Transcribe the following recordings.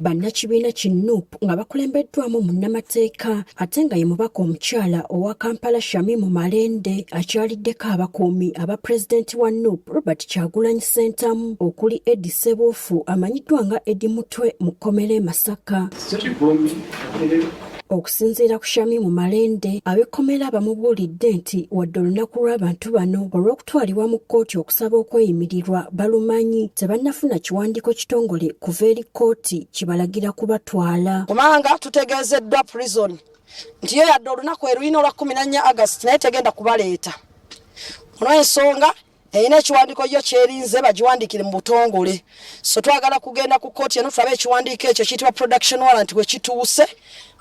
Bannakibiina ki Nup nga bakulembeddwamu munnamateeka ate nga ye mubaka omukyala owa Kampala Shamim Malende akyaliddeko abakuumi aba pulezidenti wa Nup Robert Kyagulanyi Ssentamu okuli Eddie Ssebuufu amanyiddwa nga Eddie Mutwe mu kkomera e Masaka. Okusinziira ku Shamim Malende, ab'ekkomera bamubuulidde nti wadde olunaku lw'abantu bano olw'okutwalibwa mu kkooti okusaba okweyimirirwa balumanyi, tebannafuna kiwandiiko kitongole kuva eri kkooti kibalagira kubatwala. Kubanga tutegeezeddwa prison nti yo yadde olunaku erulina olwa 14 August naye tegenda kubaleeta. Olw'ensonga erina ekiwandiiko yo kyerinze bagiwandiikire mu butongole, so twagala kugenda ku kkooti eno tulabe ekiwandiiko ekyo kiyitibwa production warrant we kituuse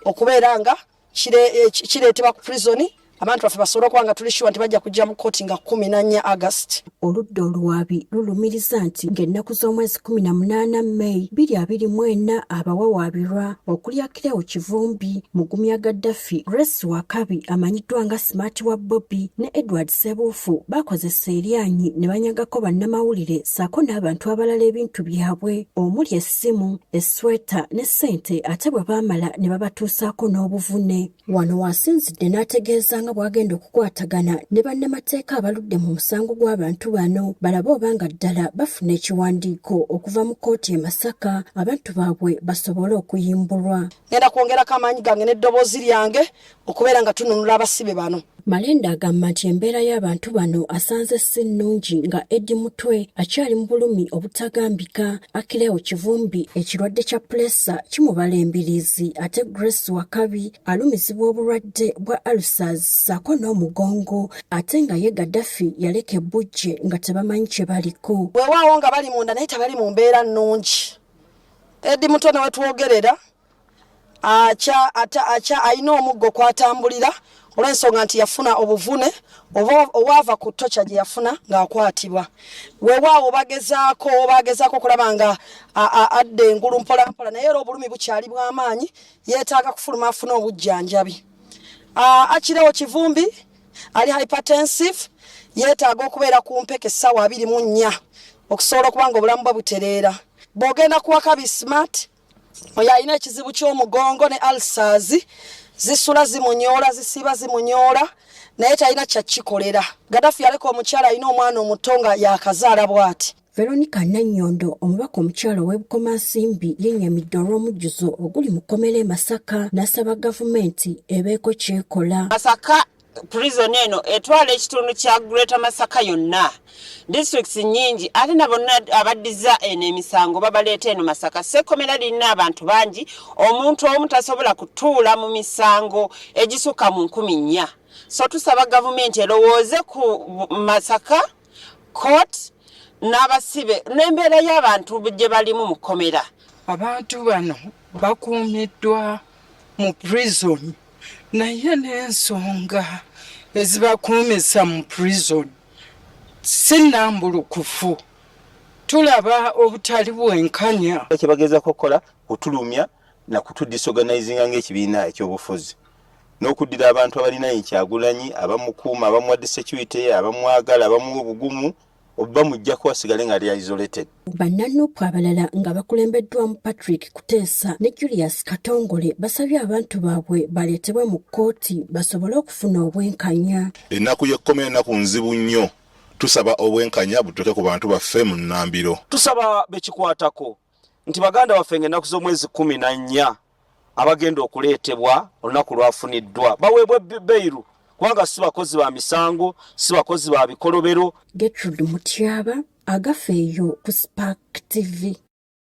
okubeera nga kireetebwa ku prison abantu baffe basobole okuba nga tuli sure nti bajja kujja mu kkooti nga 14 August. Oludda oluwaabi lulumiriza nti ng'ennaku z'omwezi 18 May 2024 abawawaabirwa okuli Akileo Kivumbi, Mugumya Gaddafi, Grace Wakabi amanyiddwa nga Smart wa Bobi ne Edward Ssebuufu bakozesa eryanyi ne banyagako bannamawulire ssaako n'abantu abalala ebintu byabwe omuli essimu, essweta ne ssente ate bwe baamala ne babatuusaako n'obuvune. Wano w'asinzidde n'ategeeza nga bw'agenda okukwatagana ne bannamateeka abaludde mu musango gw'abantu bano balabe oba nga ddala bafuna ekiwandiiko okuva mu kkooti e Masaka abantu baabwe basobole okuyimbulwa. Ngenda kwongerako amaanyi gange n'eddoboozi lyange okubeera nga tununula abasibe bano. Malende agamba nti embeera y'abantu bano asanze si nnungi nga Eddie Mutwe akyali mu bulumi obutagambika, Akileo Kivumbi ekirwadde kya puleesa kimubala embiriizi ate Grace Wakabi alumizibwa obulwadde bwa ulcers ssaako n'omugongo ate nga ye Gaddafi yaleka ebbujje nga tebamanyi kye baliko. Weewaawo nga bali munda naye tebali mu mbeera nnungi. Eddie Mutwe ne wetwogerera alina omuggo kwatambulira olw'ensonga nti yafuna obuvune obwava ku toca gye yafuna ng'akwatibwa. Weewaawo bagezaako bagezaako okulaba nga adda engulu mpolampola naye era obulumi bukyali bw'amaanyi, yeetaaga kufuluma afune obujjanjabi. Akirewo Kivumbi ali hypertensive, yeetaaga okubeera ku mpeke essaawa 24 okusobola okuba nga obulamu bwe butereera. Bw'ogenda ku Wakabi Smart oyo alina ekizibu ky'omugongo ne ulcers zisula zimunyoola, zisiiba zimunyoola naye talina kyakikolera. Gaddafi yaleka omukyala alina omwana omuto nga yakazaala bw'ati. Veronica Nannyondo omubaka omukyala ow'e Bukomansimbi yennyamidde olw'omujjuzo oguli mu kkomera e Masaka n'asaba gavumenti ebeeko ky'ekola. Masaka prison eno etwala ekitundu kya Greater Masaka yonna, districts nnyingi, ate na bonna abaddiza eno emisango babaleeta eno Masaka. Ssekkomera lirina abantu bangi, omuntu omu tasobola kutuula mu misango egisukka mu 4000. So tusaba gavumenti erowooze ku Masaka court n'abasibe n'embeera y'abantu gye balimu mu kkomera. Abantu bano bakuumiddwa mu prison naye n'ensonga ezibakuumisa mu prison si nnambulukufu. Tulaba obutali bwenkanya. Kye bagezaako okukola kutulumya na kutudisorganizinga ng'ekibiina ekyobufuzi n'okuddira abantu abalina Kyagulanyi, abamukuuma, abamuwadde security, abamwagala, abamuwa obugumu, bamuggyako asigale nga ali isolated. Bannanuupu abalala nga bakulembeddwamu Patrick Kuteesa ne Julius Katongole basabye abantu baabwe baleetebwe mu kkooti basobole okufuna obwenkanya. Ennaku y'ekkomera ennaku nzibu nnyo. Tusaba obwenkanya butuuke ku bantu baffe mu nnambiro. Tusaba bekikwatako nti baganda baffe ng'ennaku z'omwezi 14 abagenda okuleetebwa olunaku lwafuniddwa baweebwe beiru kubanga si bakozi ba misango, si bakozi ba bikolobero. Gertrude Mutyaba, Agafeeyo ku Spark TV.